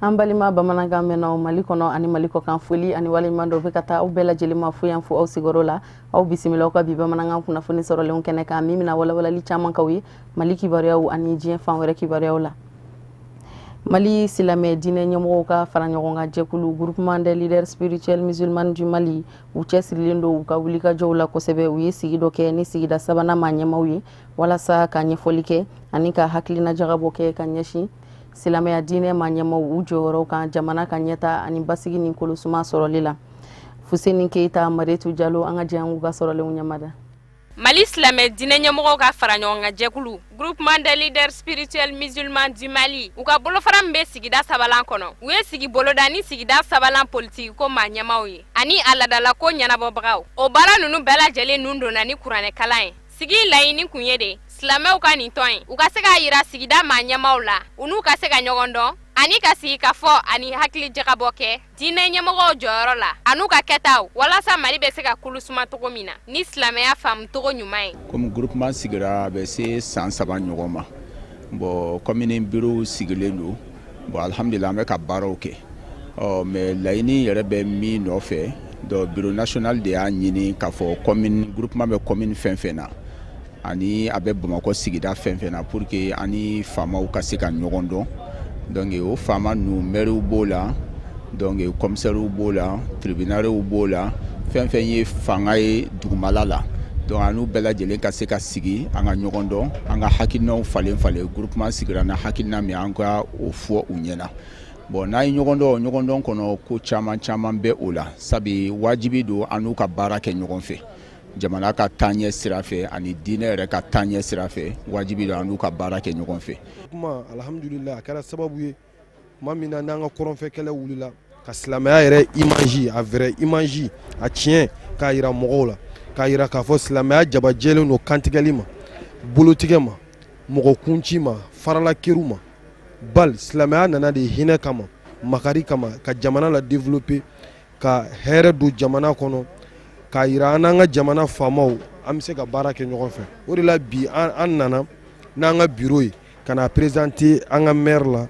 An balima bamanankan mɛnnaw Mali kɔnɔ ani Mali kɔkan, foli ani waleɲuman dɔ bɛ ka taa aw bɛɛ lajɛlen ma fo yan, fo aw sigiyɔrɔ la. Aw bisimila aw ka bi bamanankan kunnafoni sɔrɔlenw kɛnɛ kan, min bɛna walawalali caman k'aw ye Mali kibaruyaw ani diɲɛ fan wɛrɛ kibaruyaw la. Mali silamɛ diinɛ ɲɛmɔgɔw ka fara ɲɔgɔn kan jɛkulu, Groupement des leaders spirituels musulmans du Mali, u cɛsirilen don u ka wulikajɔw la kosɛbɛ. U ye sigi dɔ kɛ ni sigida sabanan maa ɲɛmaw ye walasa ka ɲɛfɔli kɛ ani ka hakilina jagabɔ kɛ ka ɲɛsin silamɛya diinɛ maa ɲɛmaw u jɔyɔrɔ kan jamana ka ɲɛta ani basigi ni kolosuma sɔrɔli la. Fuseni Keyita, Mariyetu Jalo, an ka jɛ an k'u ka sɔrɔlenw ɲɛmada. Mali silamɛ diinɛ ɲɛmɔgɔw ka fara ɲɔgɔn kan jɛkulu, Groupement des leaders spirituels musulmans du Mali, u ka bolofara min bɛ sigida sabanan kɔnɔ, u ye sigi boloda ni sigida sabanan politiki ko maa ɲɛmaw ye ani a ladalako ɲɛnabɔbagaw. O baara ninnu bɛɛ lajɛlen nun donna ni kuranɛkalan ye. Sigi laɲini kun ye de silamɛw ka nin tɔn ye, u ka se k'a yira sigida maa ɲɛmaw la, u n'u ka se ka ɲɔgɔn dɔn ani ka sigi ka fɔ ani hakili jagabɔ kɛ diinɛ ɲɛmɔgɔw jɔyɔrɔ la an'u ka kɛtaw, walasa Mali bɛ se ka kulu suma cogo min na ni silamɛya faamucogo ɲuman ye. Komi groupement sigira, a bɛ se san 3 ɲɔgɔn ma. Bon, commune bureau sigilen don. Bon, alhamdulillah, an bɛ ka baaraw kɛ. Ɔ mais laɲini yɛrɛ bɛ min nɔfɛ, donc bureau national de y'a ɲini k'a fɔ commune groupement bɛ commune fɛn fɛn na ani a bɛ Bamakɔ sigida fɛn fɛn na, pour que ani faamaw ka se ka ɲɔgɔn dɔn. Donc o faama ninnu, maires b'o la, donc commissaires b'o la, tribunaux b'o la, fɛn fɛn ye fanga ye dugumala la. Donc an n'u bɛɛ lajɛlen ka se ka sigi, an ka ɲɔgɔn dɔn, an ka hakilinaw falen falen. Groupement sigira na hakilina min, an ka o fɔ u ɲɛna. Bon, n'an ye ɲɔgɔn dɔn, ɲɔgɔn dɔn kɔnɔ, ko caman caman bɛ o la, sabu wajibi don an n'u ka baara kɛ ɲɔgɔn fɛ jamana ka taaɲɛ sira fɛ ani diinɛ yɛrɛ ka taaɲɛ sira fɛ. Wajibi don an n'u ka baara kɛ ɲɔgɔn fɛ. Kuma, alhamdulillah, a kɛra sababu ye tuma min na n'an ka kɔrɔnfɛ kɛlɛ wulila ka silamɛya yɛrɛ image, a vrai image, a tiɲɛ k'a yira mɔgɔw la, k'a yira k'a fɔ silamɛya jabajɛlen don kantigɛli ma, bolotigɛ ma, mɔgɔ kunci ma, farala keru ma. Bal silamɛya nana de hinɛ kama, makari kama, ka jamana la développer, ka hɛrɛ don jamana kɔnɔ, k'a yira an n'an ka jamana faamaw, an bɛ se ka baara kɛ ɲɔgɔn fɛ. O de la bi an nana n'an ka bureau ye ka na présenter an ka maire la,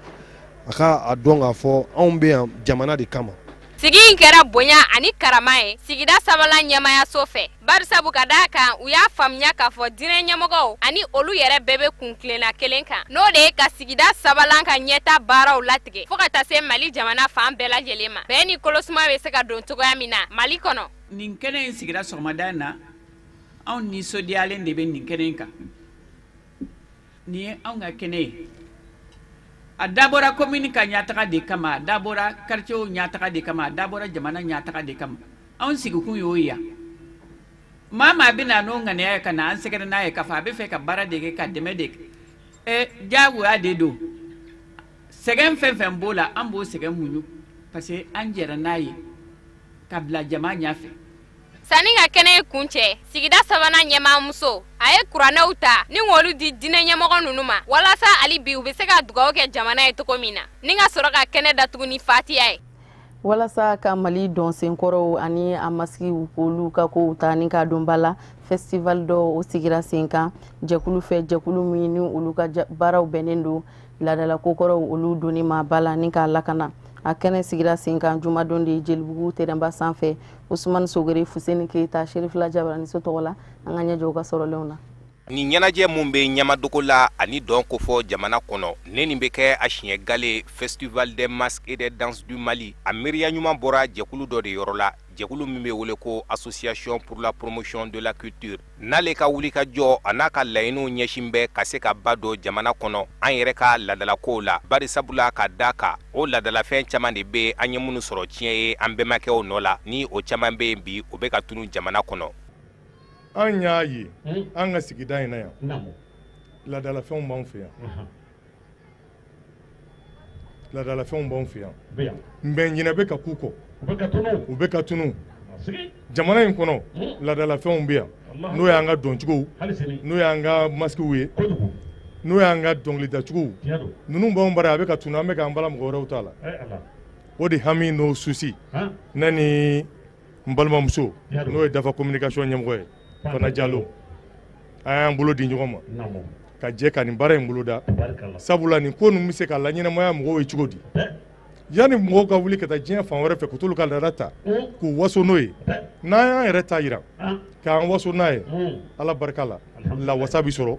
a ka a dɔn k'a fɔ anw bɛ yan jamana de kama. Sigi in kɛra bonya ani karama ye sigida sabanan ɲɛmayaso fɛ, barisabu ka d'a kan u y'a faamuya k'a fɔ diinɛ ɲɛmɔgɔw ani olu yɛrɛ bɛɛ bɛ kun tilenna kelen kan, n'o de ye ka sigida sabanan ka ɲɛta baaraw latigɛ fo ka taa se Mali jamana fan bɛɛ lajɛlen ma, bɛn ni kolosuma bɛ se ka don cogoya min na Mali kɔnɔ. Nin kɛnɛ in sigira sɔgɔmada in na, anw nisɔndiyalen de bɛ nin kɛnɛ in kan. Nin ye anw ka kɛnɛ ye. A dabɔra commune ka ɲɛtaga de kama, a dabɔra quartier ɲɛtaga de kama, a dabɔra jamana ɲɛtaga de kama. Anw sigikun y'o ye yan. Maa maa bɛ na n'o ŋaniya ye ka na an sɛgɛrɛ n'a ye k'a fɔ a bɛ fɛ ka baara de kɛ, ka dɛmɛ de kɛ, ɛ diyagoya de don. Sɛgɛn fɛn fɛn b'o la, an b'o sɛgɛn muɲu parce que an jɛra n'a ye ka bila jama ɲɛfɛ. Sanni ka kɛnɛ kun cɛ, sigida sabanan ɲɛmaamuso, a ye kuranɛw ta ni k'olu di diinɛ ɲɛmɔgɔ ninnu ma, walasa hali bi u bɛ se ka dugawu kɛ jamana ye cogo min na, ni ka sɔrɔ ka kɛnɛ datugu ni fatiya ye. Walasa ka Mali dɔnsenkɔrɔw ani a masigiw k'olu ka kow ta ni k'a don ba la, festival dɔ o sigira sen kan jɛkulu fɛ, jɛkulu min ni olu ka baaraw bɛnnen don laadala kokɔrɔw olu donni ma ba la ni k'a lakana. A kɛnɛ sigira sen kan jumadon de Jelibugu terɛnba sanfɛ. Usumani Sogore, Fuseni Keyita, Serifila Jabaraniso tɔgɔ la, an ka ɲɛjɔ u ka sɔrɔlenw na. Nin ɲɛnajɛ mun bɛ ɲamadogo la ani dɔn kofɔ jamana kɔnɔ, ne nin bɛ kɛ a siɲɛ gale, Festival des masques et des danses du Mali, a miiriya ɲuman bɔra jɛkulu dɔ de yɔrɔ la, jɛkulu min bɛ wele ko Association pour la promotion de la culture. N'ale ka wuli ka jɔ a n'a ka laɲiniw ɲɛsin bɛ ka se ka ba don jamana kɔnɔ an yɛrɛ ka ladalakow la, bari sabula ka da kan o ladalafɛn caman de bɛ an ye minnu sɔrɔ tiɲɛ ye an bɛnbakɛw nɔ la, ni o caman bɛ yen bi, o bɛ ka tunu jamana kɔnɔ. An y'a ye an ka sigida in na yan, laadalafɛnw b'an fɛ yan, laadalafɛnw b'an fɛ yan, mais ɲinɛ bɛ ka k'u kɔ, u bɛ ka tunu jamana in kɔnɔ. Laadalafɛnw bɛ yan, n'o y'an ka dɔncogow, n'o y'an ka masikiw ye, n'o y'an ka dɔnkilidacogow ninnu b'anw bara, a bɛ ka tunu, an bɛ k'an bala mɔgɔ wɛrɛw t'a la. O de hami n'o souci, ne ni n balimamuso, n'o ye Dafa communication ɲɛmɔgɔ ye, Fana Jalo, an y'an bolo di ɲɔgɔn ma ka jɛ ka nin baara in boloda, sabula nin ko ninnu bɛ se ka laɲɛnamaya mɔgɔw ye cogo di? Yanni mɔgɔw ka wuli ka taa diɲɛ fan wɛrɛ fɛ ka t'olu ka laada ta k'u waso n'o ye, n'an y'an yɛrɛ ta jira k'an waso n'a ye, Ala barika la, lawasa bɛ sɔrɔ.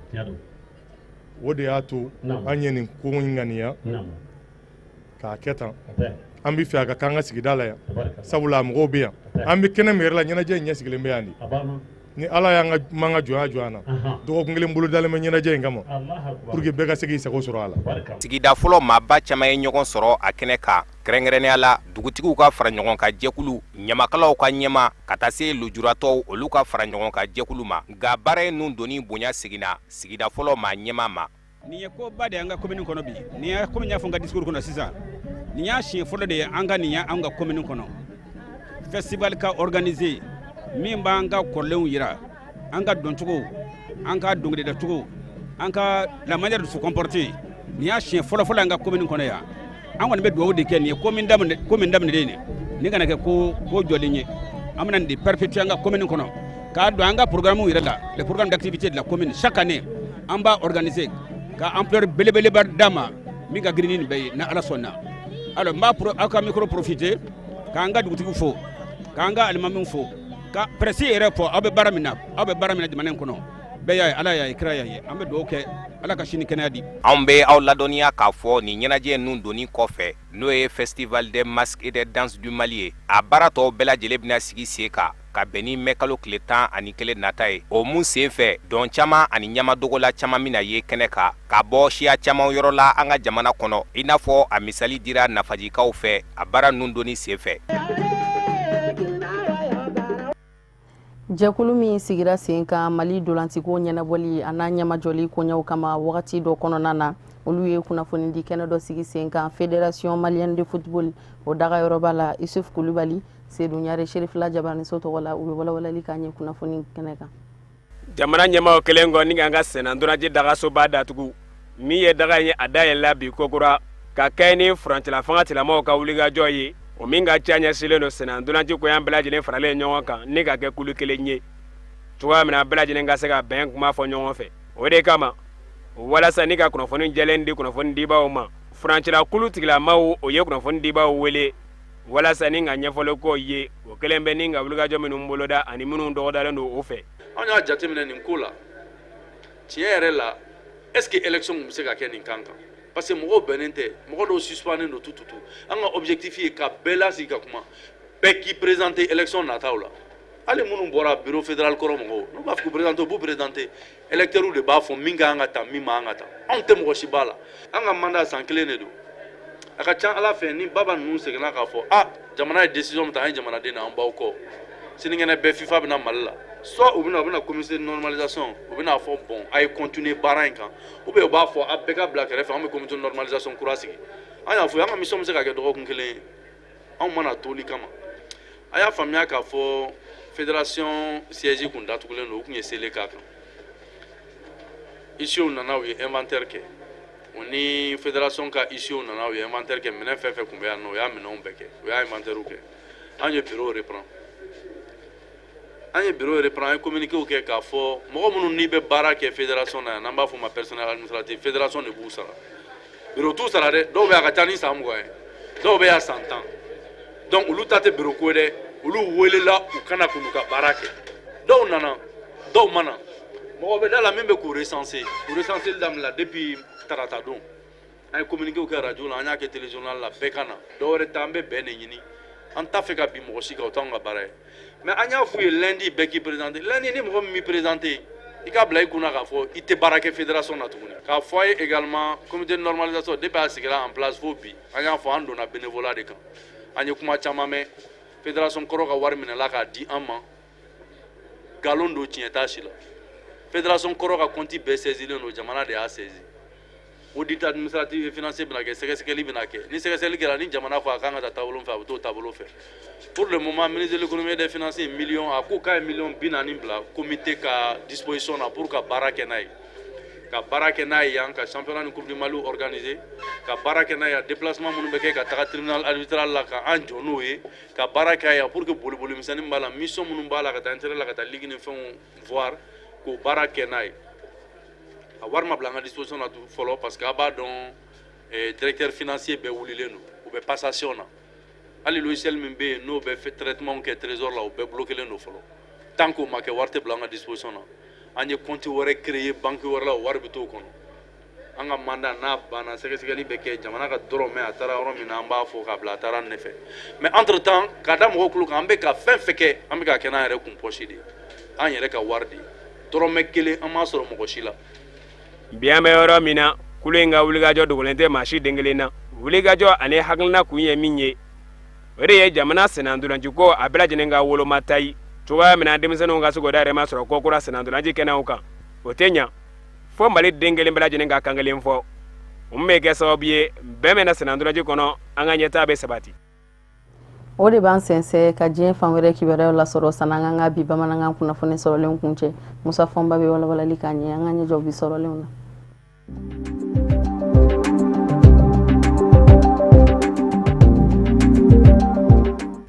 O de y'a to an ye nin ko in ŋaniya k'a kɛ tan. An bɛ fɛ a ka k'an ka sigida la yan, sabula mɔgɔw bɛ yan. An bɛ kɛnɛ min yɛrɛ la, ɲɛnajɛ in ɲɛsigilen bɛ yan de. Ni Ala y'an ka man ka jɔnya jɔ an na, dɔgɔkun kelen bolodalen bɛ ɲɛnajɛ in kama pour que bɛɛ ka se k'i sago sɔrɔ a la. Sigida fɔlɔ maaba caman ye ɲɔgɔn sɔrɔ a kɛnɛ kan, kɛrɛnkɛrɛnnenya la dugutigiw ka fara ɲɔgɔn kan jɛkulu, ɲamakalaw ka ɲɛmaa, ka taa se lujuratɔw olu ka fara ɲɔgɔn kan jɛkulu ma. Nka baara in nun donni bonya seginna sigida fɔlɔ maa ɲɛmaa ma. Nin ye koba de ye an ka commune kɔnɔ bi. Nin ye, komi n y'a fɔ n ka discours kɔnɔ sisan, nin y'a siɲɛ fɔlɔ de ye an ka nin ye an ka commune kɔnɔ, festival ka organiser min b'an ka kɔrɔlenw yira, an ka dɔncogo, an ka dɔnkilidacogo, an ka la manière de se comporter. Nin y'a siɲɛ fɔlɔ fɔlɔ an ka commune kɔnɔ yan. An kɔni bɛ dugawu de kɛ nin ye, ko min daminɛ, ko min daminɛlen nin, nin kana kɛ ko ko jɔlen ye. An bɛna nin de perpétuer an ka commune kɔnɔ, k'a don an ka programme yɛrɛ la, les programmes d'activité de la commune. Chaque année an b'a organiser ka ampleur belebeleba d'a ma min ka girin ni nin bɛɛ ye, ni Ala sɔnna. Alors n b'a aw ka micro profiter k'an ka dugutigi fo, k'an ka alimamiw fo, ka presse yɛrɛ fɔ. Aw bɛ baara min na, aw bɛ baara min na jamana in kɔnɔ, bɛɛ y'a ye, Ala y'a ye, kira y'a ye. An bɛ dugawu kɛ, Ala ka sini kɛnɛya di. Anw bɛ aw ladɔnniya k'a fɔ nin ɲɛnajɛ ninnu donni kɔfɛ, n'o ye Festival des masques et des danses du Mali ye, a baara tɔw bɛɛ lajɛlen bɛna sigi sen kan ka bɛn ni mɛ kalo tile 11 nata ye. O mun sen fɛ, dɔn caman ani ɲamadogola caman bɛna ye kɛnɛ kan ka bɔ siya caman yɔrɔ la an ka jamana kɔnɔ, i n'a fɔ a misali dira nafajikaw fɛ a baara ninnu donni sen fɛ. Jɛkulu min sigira sen kan Mali dolantiko ɲɛnabɔli a n'a ɲɛmajɔli koɲɛw kama wagati dɔ kɔnɔna na, olu ye kunnafonidi kɛnɛ dɔ sigi sen kan Fédération malienne de football o dagayɔrɔba la. Isuf Kulubali, Sedu Ɲare, Serifila Jabaraniso tɔgɔ la, u bɛ walawalali k'an ye kunnafoni kɛnɛ kan. Jamana ɲɛmaaw kɛlen kɔ ni k'an ka senna ntolanci dagasoba datugu, min ye daga ye, a dayɛlɛla bi kokura ka kɛ ni furancɛla fanga tigilamɔgɔw ka wulikajɔ ye, o min ka ca ɲɛsinlen don senna ntolanci koɲa bɛɛ lajɛlen faralen ɲɔgɔn kan ni ka kɛ kulu kelen ye cogoya min na bɛɛ lajɛlen ka se ka bɛn kuma fɔ ɲɔgɔn fɛ. O de kama, walasa ni ka kunnafoni jɛlen di kunnafoni dibaaw ma, furancɛla kulu tigilamaw o ye kunnafoni dibaaw wele walasa ni ka ɲɛfɔli k'o ye o kɛlen bɛ ni ka wulikajɔ minnu boloda ani minnu dɔgɔdalen don o fɛ. Anw y'a jateminɛ nin ko la, tiɲɛ yɛrɛ la, est ce que élection tun bɛ se ka kɛ nin kan kan? Parce que mɔgɔw bɛnnen tɛ, mɔgɔ dɔw suspendlen don tututu. An ka objectif ye ka bɛɛ lasigi ka kuma, bɛɛ k'i présenter élection nataw la. Hali minnu bɔra bureau fédéral kɔrɔ mɔgɔw, n'u b'a fɛ k'u présenter, u b'u présenter. Électeurs de b'a fɔ min ka kan ka ta, min man kan ka ta. Anw tɛ mɔgɔ si b'a la. An ka mandat san kelen de don. A ka ca Ala fɛ, ni baba ninnu seginna k'a fɔ a jamana ye décision min ta, an ye jamanaden na, an b'aw kɔ. Sinikɛnɛ bɛɛ FIFA bɛna Mali la, soit u bɛna comité de normalisation, u bɛna fɔ bon, a ye continuer baara in kan, ou bien u b'a fɔ a bɛɛ ka bila kɛrɛfɛ, an bɛ comité de normalisation kura sigi. An y'a fɔ, an ka mission bɛ se ka kɛ dɔgɔkun kelen ye, anw mana toli kama. A y'a faamuya k'a fɔ fédération siège kun datugulen don, u kun ye scellé k'a kan. Huissiers nana, u ye inventaire kɛ. O ni fédération ka huissiers nana, u ye inventaire kɛ. Minɛn fɛn fɛn kun bɛ yan nɔ, u y'a minɛnw bɛɛ kɛ, u y'a inventaire kɛ. An ye bureau reprend, an ye bureau reprend, an ye communiqué kɛ k'a fɔ mɔgɔ minnu n'i bɛ baara kɛ fédération na yan, n'an b'a fɔ o ma personnel administratif, fédération de b'u sara, bureau t'u sara dɛ. Dɔw bɛ yan, a ka ca ni san 20 ye, dɔw bɛ yan san 10. Donc olu ta tɛ bureau ko ye dɛ. Olu welela u kana k'u ka baara kɛ. Dɔw nana, dɔw ma na. Mɔgɔ bɛ da la min bɛ k'u recenser. U recenser daminɛ depuis tarata don. An ye communiqué kɛ radio la, an y'a kɛ téléjournal la, bɛɛ ka na. Dɔw wɛrɛ ta, an bɛ bɛn de ɲini. An t'a fɛ ka bin mɔgɔ si kan, o t'anw ka baara ye. Mais an y'a f'u ye lundi, bɛɛ k'i présenter. Lundi, ni mɔgɔ min m'i présenter, i k'a bila i kunna k'a fɔ i tɛ baara kɛ fédération na tuguni. K'a fɔ a ye également, comité de normalisation, depuis a sigira en place fo bi, an y'a fɔ an donna bénévolat de kan. An ye kuma caman mɛn, fédération kɔrɔ ka wari minɛla k'a di an ma. Nkalon don, tiɲɛ t'a si la. Fédération kɔrɔ ka compte bɛɛ saisilen don, jamana de y'a saisi. Audit administratif et financier bɛna kɛ, sɛgɛsɛgɛli bɛna kɛ. Ni sɛgɛsɛgɛli kɛra, ni jamana ko a kan ka taa taabolo fɛ, a bɛ t'o taabolo fɛ. Pour le moment, ministre de l'économie et des finances ye million, a ko k'a ye miliyɔn 40 bila comité ka disposition na pour ka baara kɛ n'a ye, ka baara kɛ n'a ye yan, ka championnat ni coupe du Mali organiser, ka baara kɛ n'a ye, déplacement minnu bɛ kɛ ka taga tribunal arbitral la, ka an jɔ n'o ye, ka baara kɛ yan pour que boliboli misɛnnin b'a la, mission minnu b'a la ka taa intérieur la, ka taa ligue ni fɛnw voir, k'o baara kɛ n'a ye. A wari ma bila an ka disposition na fɔlɔ, parce que a b'a dɔn, directeur financier bɛɛ wulilen don. U bɛ passation na. Hali logiciel min bɛ yen, n'o bɛ traitement kɛ trésor la, o bɛɛ bloqué don fɔlɔ. Tant qu'o ma kɛ, wari tɛ bila an ka disposition na. An ye compte wɛrɛ créer banque wɛrɛ la, o wari bɛ t'o kɔnɔ. An ka mandat n'a banna, sɛgɛsɛgɛli bɛ kɛ, jamana ka dɔrɔmɛ a taara yɔrɔ min na, an b'a fɔ k'a bila a taara nin de fɛ. Mais entre temps, k'a da mɔgɔw tulo kan, an bɛ ka fɛn fɛn kɛ, an bɛ k'a kɛ n'an yɛrɛ kun poche de ye, an yɛrɛ ka wari de ye. Dɔrɔmɛ kelen an m'a sɔrɔ mɔgɔ si la. Bi an bɛ yɔrɔ min na, kulu in ka wulikajɔ dogolen tɛ maa si den kelen na. Wulikajɔ ani hakilina kun ye min ye, o de ye jamana sennantolanciko a bɛɛ lajɛlen ka woloma ta ye cogoya min na, denmisɛnninw ka se k'o dahirimɛ sɔrɔ kokura sennantolanci kɛnɛw kan. O tɛ ɲa fo Mali den kelen bɛɛ lajɛlen ka kan kelen fɔ. O min bɛ kɛ sababu ye bɛn bɛ na sennantolanci kɔnɔ, an ka ɲɛtaa bɛ sabati. O de b'an sɛnsɛn ka diɲɛ fan wɛrɛ kibaruyaw lasɔrɔ san'an k'an ka bi bamanankan kunnafoni sɔrɔlenw kuncɛ. Musa Fɔnba bɛ walawalali k'an ye. An ka ɲɛjɔ bi sɔrɔlenw na.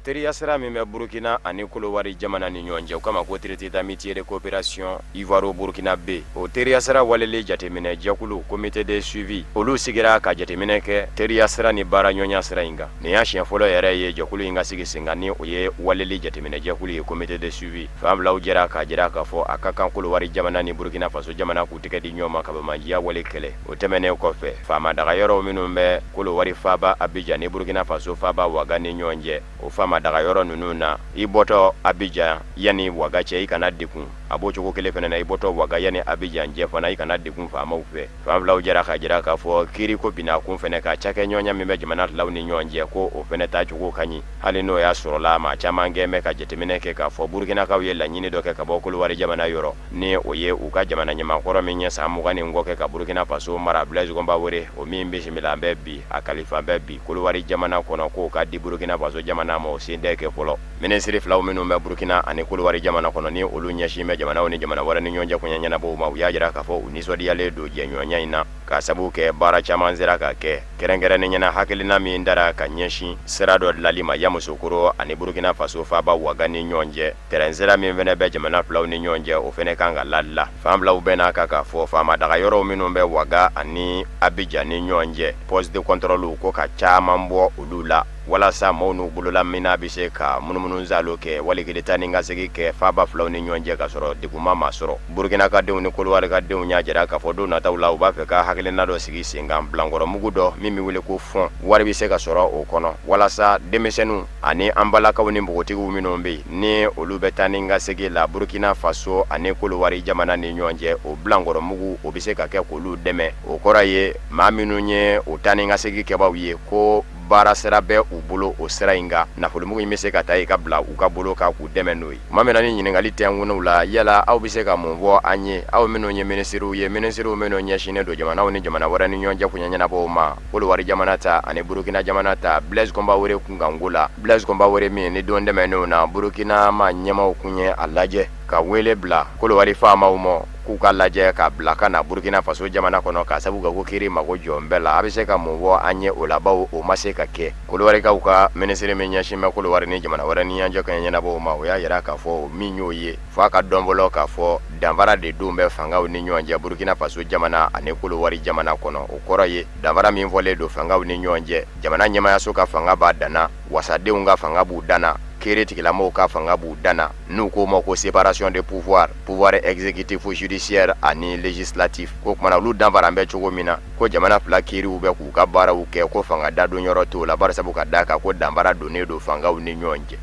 Teriya sira min bɛ Burukina ani Kolowari jamana ni ɲɔgɔn cɛ, u k'a ma ko traité d'amitié de coopération ivoiro-burkinabé, o teriya sira waleli jateminɛ jɛkulu, comité de suivi, olu sigira ka jateminɛ kɛ teriya sira ni baaraɲɔgɔnya sira in kan. Nin y'a siɲɛ fɔlɔ yɛrɛ ye jɛkulu in ka sigi sen kan, ni o ye waleli jateminɛ jɛkulu ye, comité de suivi. Fan filaw jɛra k'a jira k'a fɔ a ka kan Kolowari jamana ni Burukina Faso jamana k'u tɛgɛ di ɲɔgɔn ma ka banbaanciya wale kɛlɛ. O tɛmɛnen kɔfɛ, faama dagayɔrɔw minnu bɛ Kolowari faaba Abijan ni Burukina Faso faaba Waga ni ɲɔgɔn cɛ, o faama dagayɔrɔ ninnu na, i bɔtɔ Abijan yanni Waga cɛ, i kana degun. A b'o cogo kelen fana na, i bɔtɔ Waga yanni Abijan cɛ fana, i kana degun faamaw fɛ. Fan filaw jɛra k'a jira k'a fɔ kiiriko binna kun fana kan, cakɛɲɔgɔnya min bɛ jamana filaw ni ɲɔgɔn cɛ, ko o fana taacogo ka ɲi, hali n'o y'a sɔrɔla maa caman kɛn bɛ ka jateminɛ kɛ k'a fɔ Burukinakaw ye laɲini dɔ kɛ ka bɔ Kolowari jamana yɔrɔ, ni o ye u ka jamana ɲɛmaakɔrɔ min ye san 20 ni kɔ kɛ ka Burukina Faso mara, Blaise Compaoré, o min bisimila bɛ bi, a kalifa bɛ bi Kolowari jamana kɔnɔ, k'o ka di Burukina Faso jamana ma, o sen tɛ kɛ fɔlɔ. Minisiri filaw minnu bɛ Burukina ani Kolowari jamana kɔnɔ, ni olu ɲɛsin bɛ jamanaw ni jamana wɛrɛ ni ɲɔgɔn cɛ koɲɛ ɲɛnabɔw ma, u y'a jira k'a fɔ u nisɔndiyalen don jɛɲɔgɔnya in na, k'a sabu kɛ baara caman sera ka kɛ, kɛrɛnkɛrɛnnenya na hakilina min dara ka ɲɛsin sira dɔ dilali ma Yamusokoro ani Burukina Faso faaba Waga ni ɲɔgɔn cɛ. Tɛrɛn sira min fana bɛ jamana filaw ni ɲɔgɔn cɛ, o fana kan ka ladilan. Fan filaw bɛnna kan k'a fɔ faama dagayɔrɔw minnu bɛ Waga ani Abijan ni ɲɔgɔn cɛ, poste de contrôle, ko ka caman bɔ olu la walasa maaw n'u bololaminan bɛ se ka munumunusaalo kɛ, wali kelen taa ni ka segin kɛ faaba filaw ni ɲɔgɔn cɛ ka sɔrɔ degun ma maa sɔrɔ. Burukina ka denw ni Kolowari ka denw y'a jira k'a fɔ don nataw la, u b'a fɛ ka hakilina dɔ sigi sen kan, bilankɔrɔmugu dɔ min bɛ wele ko fonds, wari bɛ se ka sɔrɔ o kɔnɔ walasa denmisɛnninw ani an balakaw ni npogotigiw minnu bɛ yen, ni olu bɛ taa ni ka segin la Burukina Faso ani Kolowari jamana ni ɲɔgɔn cɛ, o bilankɔrɔmugu o bɛ se ka kɛ k'olu dɛmɛ. O kɔrɔ ye maa minnu ye o taa ni ka segin kɛbaaw ye, ko baara sira bɛ u bolo o sira in kan, nafolomugu in bɛ se ka ta yen ka bila u ka bolo kan k'u dɛmɛ n'o ye. Tuma min na ni ɲininkali tɛnkunn'u la, yala aw bɛ se ka mun fɔ an ye, aw minnu ye minisiriw ye, minisiriw minnu ɲɛsinnen don jamanaw ni jamana wɛrɛ ni ɲɔgɔn cɛ koɲɛ ɲɛnabɔw ma, Kolowari jamana ta ani Burukina jamana ta Blaise Compaoré kunkanko la, Blaise Compaoré min ni don tɛmɛnenw na Burukina maa ɲɛmaaw kun ye a lajɛ ka wele bila Kolowari faamaw ma k'u ka lajɛ k'a bila ka na Burukina Faso jamana kɔnɔ k'a sabu kɛ ko kiri mago jɔn bɛɛ la. A bɛ se ka mun fɔ an ye o la, bawo o ma se ka kɛ? Kolowarikaw ka minisiri min ɲɛsin bɛ Kolowari ni jamana wɛrɛ ni ɲɔgɔn cɛ koɲɛ ɲɛnabɔw ma, o y'a jira k'a fɔ min y'o ye, f'a ka dɔn fɔlɔ k'a fɔ danfara de don bɛ fangaw ni ɲɔgɔn cɛ Burukina Faso jamana ani Kolowari jamana kɔnɔ. O kɔrɔ ye danfara min fɔlen don fangaw ni ɲɔgɔn cɛ, jamana ɲɛmaayaso ka fanga b'a danna, wasadenw ka fanga b'u danna, kiri tigilamɔgɔw ka fanga b'u danna, n'u k'o ma ko séparation de pouvoir, pouvoir exécutif, judiciaire ani législatif. K'o kumana olu danfara bɛ cogo min na, ko jamana fila kiriw bɛ k'u ka baaraw kɛ, ko fanga dadon yɔrɔ t'o la, barisabu ka d'a kan ko danfara donnen don fangaw ni ɲɔgɔn cɛ.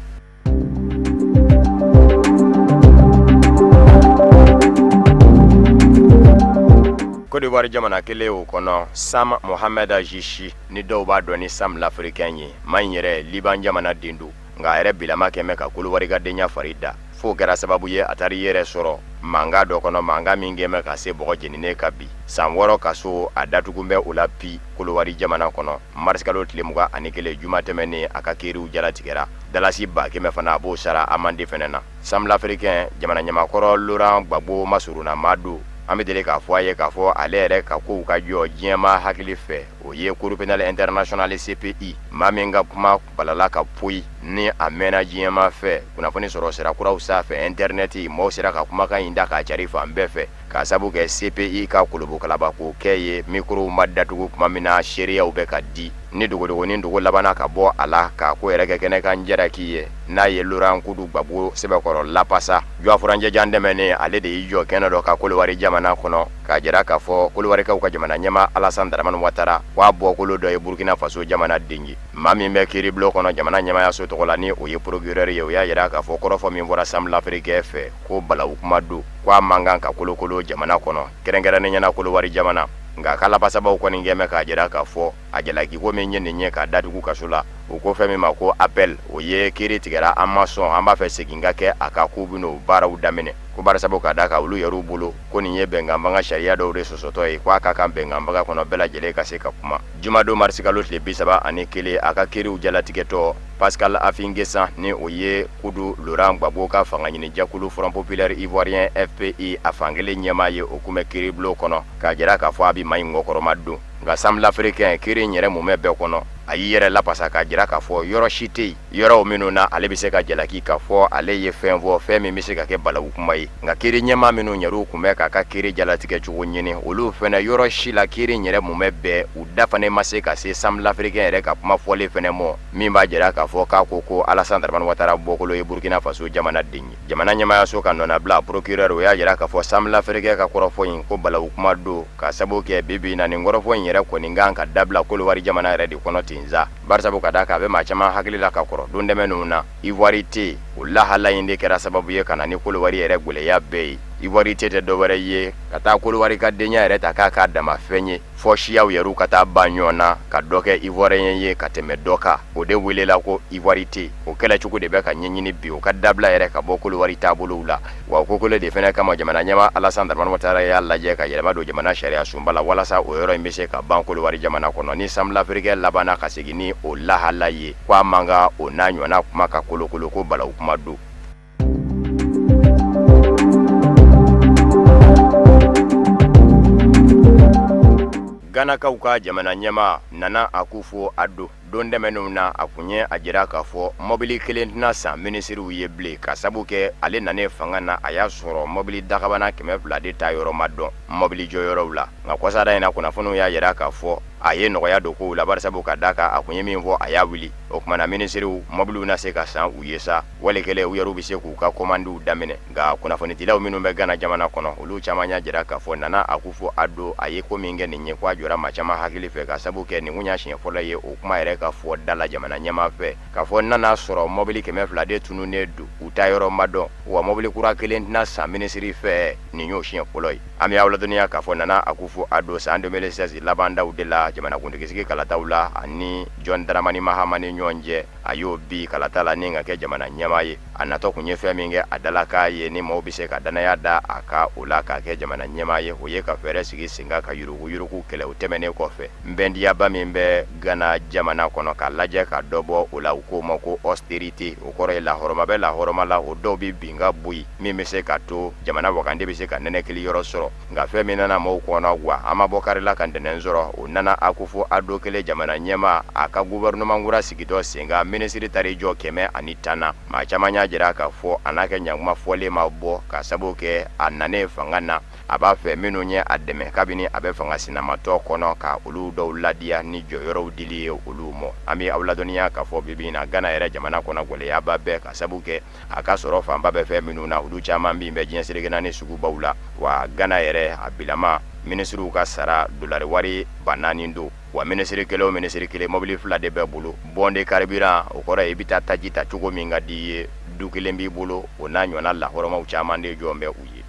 Côte d'Ivoire jamana kelen o kɔnɔ, Sam Mohamed Zichi, ni dɔw b'a dɔn ni Sam l'Africain ye, maa in yɛrɛ Liban jamana den don, nka a yɛrɛ bilama kɛn bɛ ka Kolowari ka denya fari da, f'o kɛra sababu ye a taara i yɛrɛ sɔrɔ mankan dɔ kɔnɔ, mankan min kɛn bɛ ka se bɔgɔ jeninen kan bi. San 6 kaso a datugu bɛ o la bi Kolowari jamana kɔnɔ. Marisikalo tile 21 juma tɛmɛnen, a ka kiriw jalatigɛra. Dalasi 100 000 fana, a b'o sara amande fana na. Sam l'Africain, jamana ɲɛmaakɔrɔ Laurent Gbagbo masurunna maa don. An bɛ deli k'a fɔ a ye k'a fɔ ale yɛrɛ ka kow ka jɔ diɲɛmaa hakili fɛ, o ye Cour pénale internationale CPI, maa min ka kuma balala ka poyi ni a mɛnna diɲɛmaa fɛ, kunnafoni sɔrɔ sira kuraw sanfɛ, internet, maaw sera ka kumakan in da k'a cari fan bɛɛ fɛ, k'a sabu kɛ CPI ka kolobokalabako kɛ ye, mikorow ma datugu tuma min na seereyaw bɛ ka di. Ni dogodogonin dogo labanna ka bɔ a la k'a ko yɛrɛ kɛ kɛnɛ kan jalaki ye, n'a ye Laurent Kudu Gbagbo sɛbɛkɔrɔ lapasa. Juwa furancɛ jan tɛmɛnen, ale de y'i jɔ kɛnɛ dɔ kan Kolowari jamana kɔnɔ k'a jira k'a fɔ Kolowarikaw ka jamana ɲɛmaa Alassane Dramane Ouattara k'a bɔkolo dɔ ye Burkina Faso jamana den ye. Maa min bɛ kiiribulon kɔnɔ jamana ɲɛmaayaso tɔgɔ la, ni o ye procureur ye, o y'a jira k'a fɔ kɔrɔfɔ min fɔra Sam Lafrikɛn fɛ ko balawu kuma don, k'a man kan ka kolokolo jamana kɔnɔ, kɛrɛnkɛrɛnnenya la Kolowari jamana. Nka k'a lapasabaw kɔni kɛn bɛ k'a jira k'a fɔ a jalakiko min ye nin ye k'a datugu kaso la, u ko fɛn min ma ko appel, o ye kiiri tigɛra an ma sɔn, an b'a fɛ segin ka kɛ a kan, k'u bɛn'o baaraw daminɛ, ko barisabu ka d'a kan olu yɛrɛw bolo ko nin ye bɛnkan fanga sariya dɔw de sɔsɔtɔ ye, k'a ka kan bɛnkan fanga kɔnɔ bɛɛ lajɛlen ka se ka kuma. Jumadon marisikalo tile 31, a ka kiiriw jalatigɛtɔ, Pascal Affi N'Guessan, ni o ye Kudu Laurent Gbagbo ka fanga ɲini jɛkulu Front Populaire Ivoirien FPI a fankelen ɲɛmaa ye, o kun bɛ kiiribulon kɔnɔ k'a jira k'a fɔ a bɛ maa in kɔkɔrɔmadon. Nka Sam Lafrikɛn, kiiri in yɛrɛ mumɛ bɛɛ kɔnɔ, a y'i yɛrɛ lapasa k'a jira k'a fɔ yɔrɔ si tɛ yen, yɔrɔw minnu na ale bɛ se ka jalaki k'a fɔ ale ye fɛn fɔ, fɛn min bɛ se ka kɛ balawu kuma ye. Nka kiiri ɲɛmaa minnu yɛrɛw tun bɛ k'a ka kiiri jalatigɛ cogo ɲini, olu fana yɔrɔ si la kiiri in yɛrɛ mumɛ bɛɛ, u da fana ma se ka se Sam Lafrikɛn yɛrɛ ka kuma fɔlen fana mɔ, min b'a jira k'a fɔ k'a ko ko Alassane Dramane Ouattara bɔkolo ye Burkina Faso jamana den ye. Jamana ɲɛmaayaso ka nɔnabila procureur, o y'a jira k'a fɔ Sam Lafrikɛn ka kɔrɔfɔ in ko balawu kuma don, k'a sababu kɛ bi bi in na nin kɔrɔfɔ in yɛrɛ kɔni kan ka dabila Kolowari jamana yɛrɛ de kɔnɔ ten sa, barisabu ka d'a kan a bɛ maa caman hakili la ka kɔrɔ don tɛmɛnenw na ivoirité, o lahala in de kɛra sababu ye ka na ni Kolowari yɛrɛ gwɛlɛya bɛɛ ye. Ivoirité tɛ dɔwɛrɛ ye ka taa Kolowari ka denya yɛrɛ ta k'a k'a dama fɛn ye, fɔ siyaw yɛrɛw ka taa ban ɲɔgɔn na ka dɔ kɛ ivoirien ye ka tɛmɛ dɔ kan, o de welela ko ivoirité. O kɛlɛcogo de bɛ ka ɲɛɲini bi, o ka dabila yɛrɛ ka bɔ Kolowari taabolow la. Wa o ko kelen de fana kama jamana ɲɛmaa Alassane Dramane Ouattara y'a lajɛ ka yɛlɛma don jamana sariya sunba la walasa o yɔrɔ in bɛ se ka ban Kolowari jamana kɔnɔ. Ni Sam Lafrikɛn labanna ka segin ni o lahala ye, ko a man kan o n'a ɲɔgɔnna kuma ka kolokolo, ko balawu kuma don. Ganakaw ka jamana ɲɛmaa Nana Akufo Addo, don tɛmɛnenw na a kun ye a jira k'a fɔ mɔbili kelen tɛna san minisiriw ye bilen, ka sabu kɛ ale nanen fanga na a y'a sɔrɔ mɔbili dakabana 200 de ta yɔrɔ ma dɔn mɔbili jɔyɔrɔw la. Nka kɔsada in na kunnafoniw y'a jira k'a fɔ a ye nɔgɔya don kow la, barisabu ka d'a kan a kun ye min fɔ a y'a wuli. O tuma na minisiriw mɔbiliw na se ka san u ye sa, wali kelen u yɛrɛw bɛ se k'u ka kɔmandiw daminɛ. Nka kunnafonidilaw minnu bɛ Gana jamana kɔnɔ, olu caman y'a jira k'a fɔ Nana Akufo Addo a ye ko min kɛ nin ye, k'a jɔra maa caman hakili fɛ, ka sabu kɛ nin kun y'a siɲɛ fɔlɔ ye o kuma yɛrɛ ka fɔ da la jamana ɲɛmaa fɛ, k'a fɔ nana sɔrɔ mɔbili 200 de tununnen don, u taa yɔrɔ ma dɔn, wa mɔbili kura kelen tɛna san minisiri fɛ, nin y'o siɲɛ fɔlɔ ye. An bɛ aw ladɔnniya k'a fɔ Nana Akufo Addo san 2016 labandaw de la jamanakuntigisigi kalataw la ani John Dramani Mahama ni ɲɔgɔn cɛ, a y'o bin kalata la ni ka kɛ jamana ɲɛmaa ye. A natɔ kun ye fɛn min kɛ a dalakan ye ni maaw bɛ se ka dannaya da a kan o la k'a kɛ jamana ɲɛmaa ye, o ye ka fɛɛrɛ sigi sen kan ka yuruguyurugu kɛlɛ. O tɛmɛnen kɔfɛ, nbɛndiyaba min bɛ Gana jamana kɔnɔ ka lajɛ ka dɔ bɔ o la, u k'o ma ko austérité, o kɔrɔ ye lahɔrɔma bɛ lahɔrɔma la, o dɔw bɛ bin ka bɔ yen min bɛ se ka to jamana wagande bɛ se ka nɛnɛkili yɔrɔ sɔrɔ. Nka fɛn min nana maaw kɔnɔ wa an ma bɔ kari la ka ntɛnɛn sɔrɔ, o Nana Akufo Addo kelen jamana ɲɛmaa, a ka gouvernement kura sigitɔ sen kan, minisiri taar'i jɔ 110 na. Maa caman y'a jira k'a fɔ a n'a kɛ ɲankuma fɔlen ma bɔ, ka sabu kɛ a nanen fanga na, a b'a fɛ minnu ye a dɛmɛ kabini a bɛ fanga sinamatɔ kɔnɔ ka olu dɔw ladiya ni jɔyɔrɔw dili ye olu mɔ. An bɛ aw ladɔnniya k'a fɔ bi bi in na Gana yɛrɛ jamana kɔnɔ gɛlɛyaba bɛ, ka sabu kɛ a ka sɔrɔ fanba bɛ fɛn minnu na, olu caman bin bɛ diɲɛ seleke naani sugubaw la. Wa Gana yɛrɛ a bilama minisiriw ka sara dolari wari 4000 don. Wa minisiri kelen o minisiri kelen mɔbili 2 de bɛ bolo. Bon de carburant, o kɔrɔ ye i bɛ taa taji ta cogo min ka di i ye, du kelen b'i bolo, o n'a ɲɔgɔnna lahɔrɔmaw caman de jɔn bɛ u ye.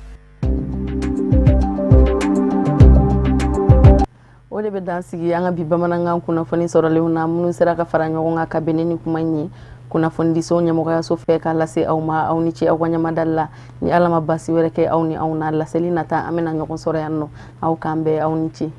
O de bɛ dan sigi an ka bi bamanankan kunnafoni sɔrɔlenw na, minnu sera ka fara ɲɔgɔn kan ka bɛn ni kuma in ye kunnafonidiso ɲɛmɔgɔyaso fɛ k'a lase aw ma. Aw ni ce aw ka ɲamadali la. Ni Ala ma basi wɛrɛ kɛ aw ni anw na, laseli nata an bɛna ɲɔgɔn sɔrɔ yan nɔ. Aw k'an bɛn, aw ni ce.